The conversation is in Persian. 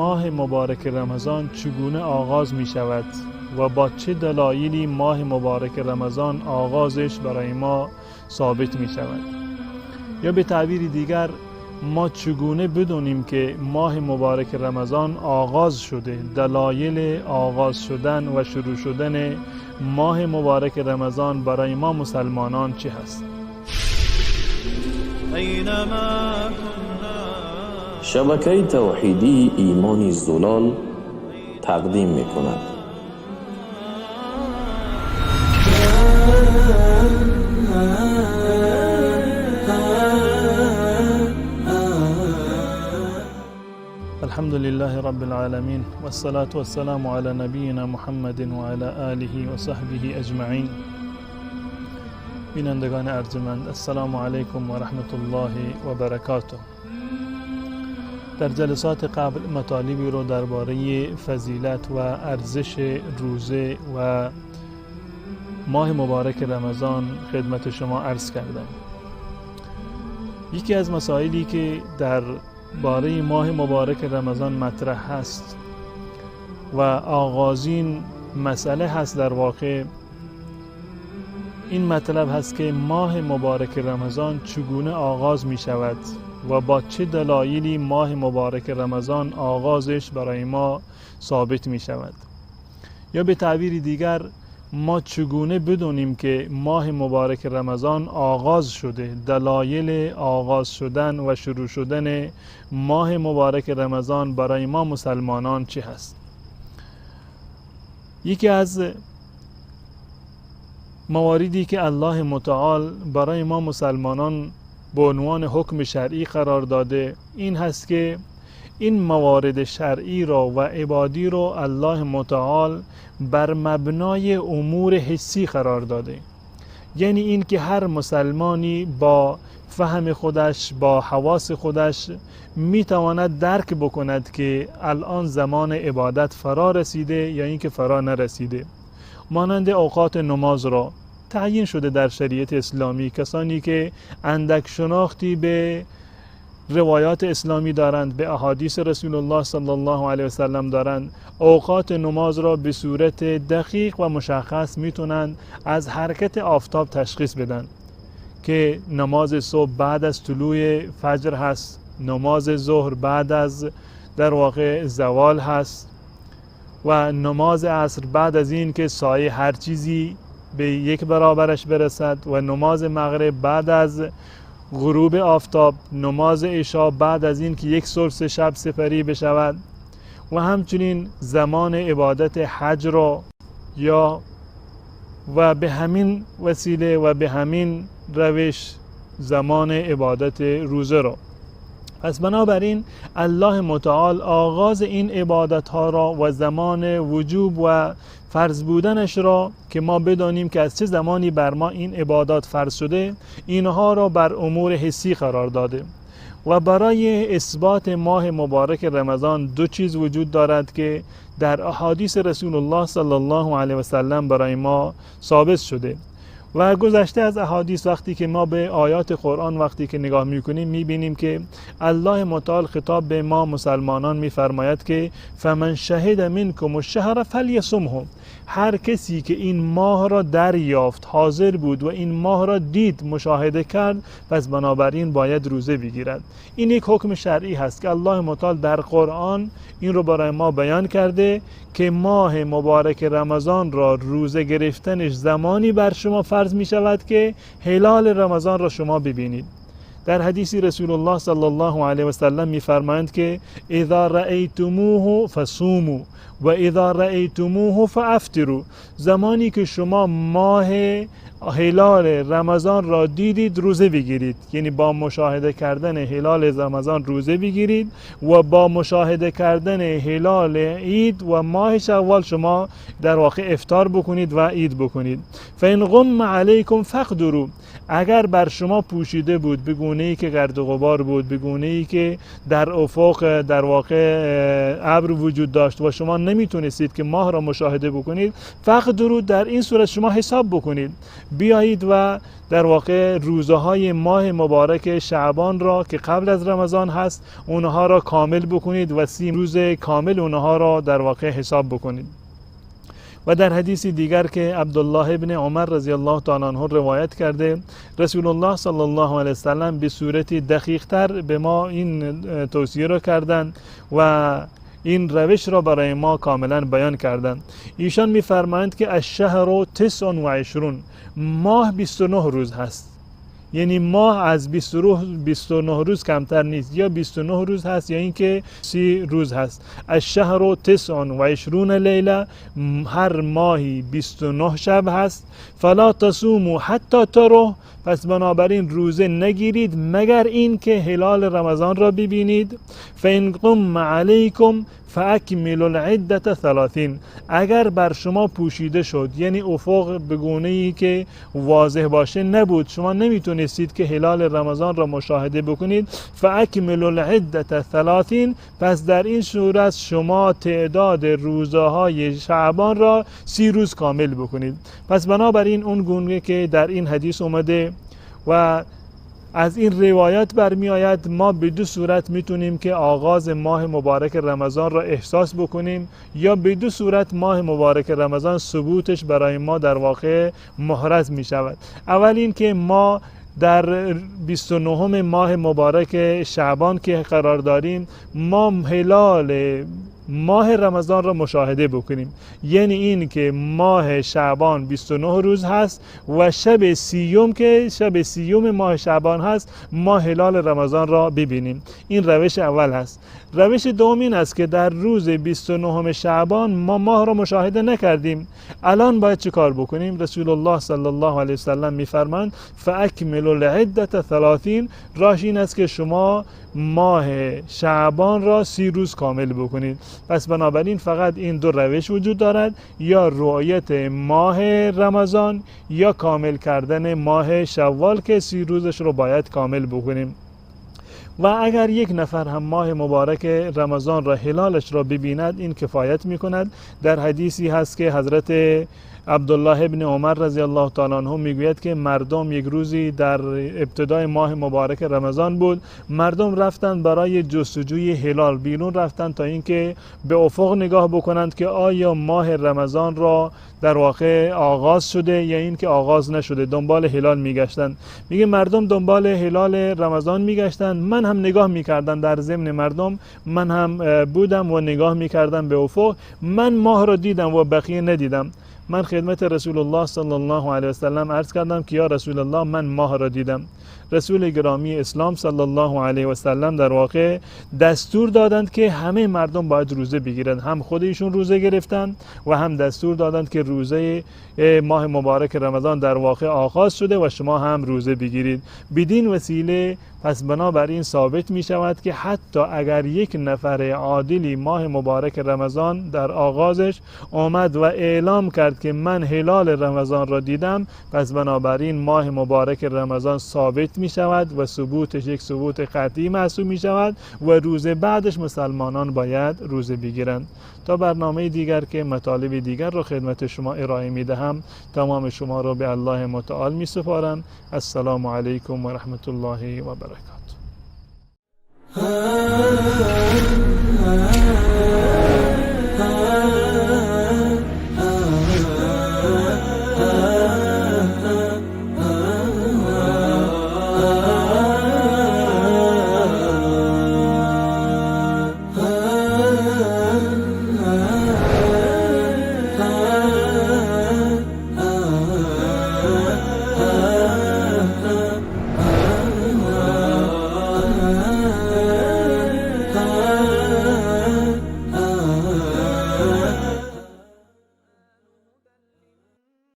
ماه مبارک رمضان چگونه آغاز می شود و با چه دلایلی ماه مبارک رمضان آغازش برای ما ثابت می شود، یا به تعبیر دیگر ما چگونه بدونیم که ماه مبارک رمضان آغاز شده، دلایل آغاز شدن و شروع شدن ماه مبارک رمضان برای ما مسلمانان چه هست؟ شبکه توحیدی ایمان زلال تقدیم میکند. الحمد لله رب العالمین والصلاة والسلام علی نبینا محمد و علی آله و صحبه اجمعین. بینندگان ارجمند، السلام علیکم و رحمت الله و برکاته. در جلسات قبل مطالبی رو درباره فضیلت و ارزش روزه و ماه مبارک رمضان خدمت شما عرض کردم. یکی از مسائلی که در باره ماه مبارک رمضان مطرح هست و آغازین مسئله هست، در واقع این مطلب هست که ماه مبارک رمضان چگونه آغاز می شود و با چه دلایلی ماه مبارک رمضان آغازش برای ما ثابت می شود، یا به تعبیر دیگر ما چگونه بدونیم که ماه مبارک رمضان آغاز شده، دلایل آغاز شدن و شروع شدن ماه مبارک رمضان برای ما مسلمانان چه هست؟ یکی از مواردی که الله متعال برای ما مسلمانان به عنوان حکم شرعی قرار داده این هست که این موارد شرعی را و عبادی را الله متعال بر مبنای امور حسی قرار داده. یعنی این که هر مسلمانی با فهم خودش، با حواس خودش میتواند درک بکند که الان زمان عبادت فرا رسیده یا اینکه فرا نرسیده. مانند اوقات نماز را تعیین شده در شریعت اسلامی، کسانی که اندک شناختی به روایات اسلامی دارند، به احادیث رسول الله صلی الله علیه و سلم دارند، اوقات نماز را به صورت دقیق و مشخص میتونند از حرکت آفتاب تشخیص بدن که نماز صبح بعد از طلوع فجر هست، نماز ظهر بعد از در واقع زوال هست و نماز عصر بعد از این که سایه هر چیزی به یک برابرش برسد و نماز مغرب بعد از غروب آفتاب، نماز عشا بعد از این که یک ثلث شب سپری بشود و همچنین زمان عبادت حج را یا و به همین وسیله و به همین روش زمان عبادت روزه را. پس بنابراین الله متعال آغاز این عبادت ها را و زمان وجوب و فرض بودنش را که ما بدانیم که از چه زمانی بر ما این عبادات فرض شده، اینها را بر امور حسی قرار داده. و برای اثبات ماه مبارک رمضان دو چیز وجود دارد که در احادیث رسول الله صلی الله علیه و سلم برای ما ثابت شده و گذشته از احادیث وقتی که ما به آیات قرآن وقتی که نگاه میکنیم میبینیم که الله متعال خطاب به ما مسلمانان میفرماید که فمن شهد منکم الشهر فلیصمه، هر کسی که این ماه را دریافت، حاضر بود و این ماه را دید، مشاهده کرد، پس بنابراین باید روزه بگیرد. این یک حکم شرعی هست که الله متعال در قرآن این رو برای ما بیان کرده که ماه مبارک رمضان را روزه گرفتنش زمانی بر شما فرض می شود که هلال رمضان را شما ببینید. در حدیث رسول الله صلی الله علیه و سلم می‌فرمایند که اذا رأیتموه فصوموا و اذا رأیتموه فافطروا، زمانی که شما ماه هلال رمضان را دیدید روزه بگیرید، یعنی با مشاهده کردن هلال رمضان روزه بگیرید و با مشاهده کردن هلال عید و ماه شوال شما در واقع افطار بکنید و عید بکنید. فإن غم علیکم فاقدروا، اگر بر شما پوشیده بود به گونه‌ای که گرد و غبار بود، به گونه‌ای که در افق در واقع ابر وجود داشت و شما نمیتونستید که ماه را مشاهده بکنید، فقدروا، در این صورت شما حساب بکنید، بیایید و در واقع روزه های ماه مبارک شعبان را که قبل از رمضان هست اونها را کامل بکنید و 30 روز کامل اونها را در واقع حساب بکنید. و در حدیث دیگر که عبدالله ابن عمر رضی الله تعالی عنه روایت کرده، رسول الله صلی الله علیه وسلم به صورت دقیق تر به ما این توصیه را کردند و این روش را برای ما کاملا بیان کردند. ایشان می‌فرمایند که الشهر 29، ماه 29 روز هست، یعنی ماه از 29 روز کمتر نیست، یا 29 روز هست یا اینکه 30 روز هست. الشهر 29 لیله، هر ماهی 29 شب هست. فلا تصوموا حتی تروا، پس بنابراین روزه نگیرید مگر این که هلال رمضان را ببینید. فإن غم علیکم فأکملوا العدة 30، اگر بر شما پوشیده شد، یعنی افق به گونه‌ای که واضح باشه نبود، شما نمیتونستید که هلال رمضان را مشاهده بکنید، فأکملوا العدة 30، پس در این صورت شما تعداد روزه های شعبان را 30 روز کامل بکنید. پس بنابراین اون گونه که در این حدیث اومده و از این روایت برمی آید، ما به دو صورت میتونیم که آغاز ماه مبارک رمضان را احساس بکنیم، یا به دو صورت ماه مبارک رمضان ثبوتش برای ما در واقع محرز می شود. اول این که ما در 29 ماه مبارک شعبان که قرار داریم، ما هلال ماه رمضان را مشاهده بکنیم، یعنی این که ماه شعبان 29 روز هست و شب سیوم که شب سیوم ماه شعبان هست ما هلال رمضان را ببینیم. این روش اول هست. روش دوم این است که در روز 29 شعبان ما ماه را مشاهده نکردیم، الان باید چه کار بکنیم؟ رسول الله صلی الله علیه وسلم میفرمایند فاکملوا العدة 30، راهش این است که شما ماه شعبان را 30 روز کامل بکنید. پس بنابراین فقط این دو روش وجود دارد، یا رؤیت ماه رمضان یا کامل کردن ماه شوال که 30 روزش رو باید کامل بکنیم. و اگر یک نفر هم ماه مبارک رمضان را هلالش را ببیند این کفایت میکند. در حدیثی هست که حضرت عبدالله ابن عمر رضی الله تعالی عنه میگوید که مردم یک روزی در ابتدای ماه مبارک رمضان بود، مردم رفتند برای جستجوی هلال، بیرون رفتند تا اینکه به افق نگاه بکنند که آیا ماه رمضان را در واقع آغاز شده یا اینکه آغاز نشده، دنبال هلال میگشتند. میگه مردم دنبال هلال رمضان میگشتند، من هم نگاه میکردم، در ضمن مردم من هم بودم و نگاه میکردم به افق، من ماه را دیدم و بقیه ندیدم. من خدمت رسول الله صلی الله علیه وسلم عرض کردم که یا رسول الله من ماه را دیدم. رسول گرامی اسلام صلی الله علیه و سلم در واقع دستور دادند که همه مردم باید روزه بگیرند، هم خودشون روزه گرفتند و هم دستور دادند که روزه ماه مبارک رمضان در واقع آغاز شده و شما هم روزه بگیرید. بدین وسیله پس بنابراین ثابت می شود که حتی اگر یک نفر عادلی ماه مبارک رمضان در آغازش آمد و اعلام کرد که من هلال رمضان را دیدم، پس بنابراین ماه مبارک رمضان ثابت می شود و ثبوتش یک ثبوت قطعی محسوب می شود و روز بعدش مسلمانان باید روزه بگیرند. تا برنامه دیگر که مطالب دیگر را خدمت شما ارائه می دهم، تمام شما را به الله متعال می سپارم. السلام علیکم و رحمت الله و برکاته.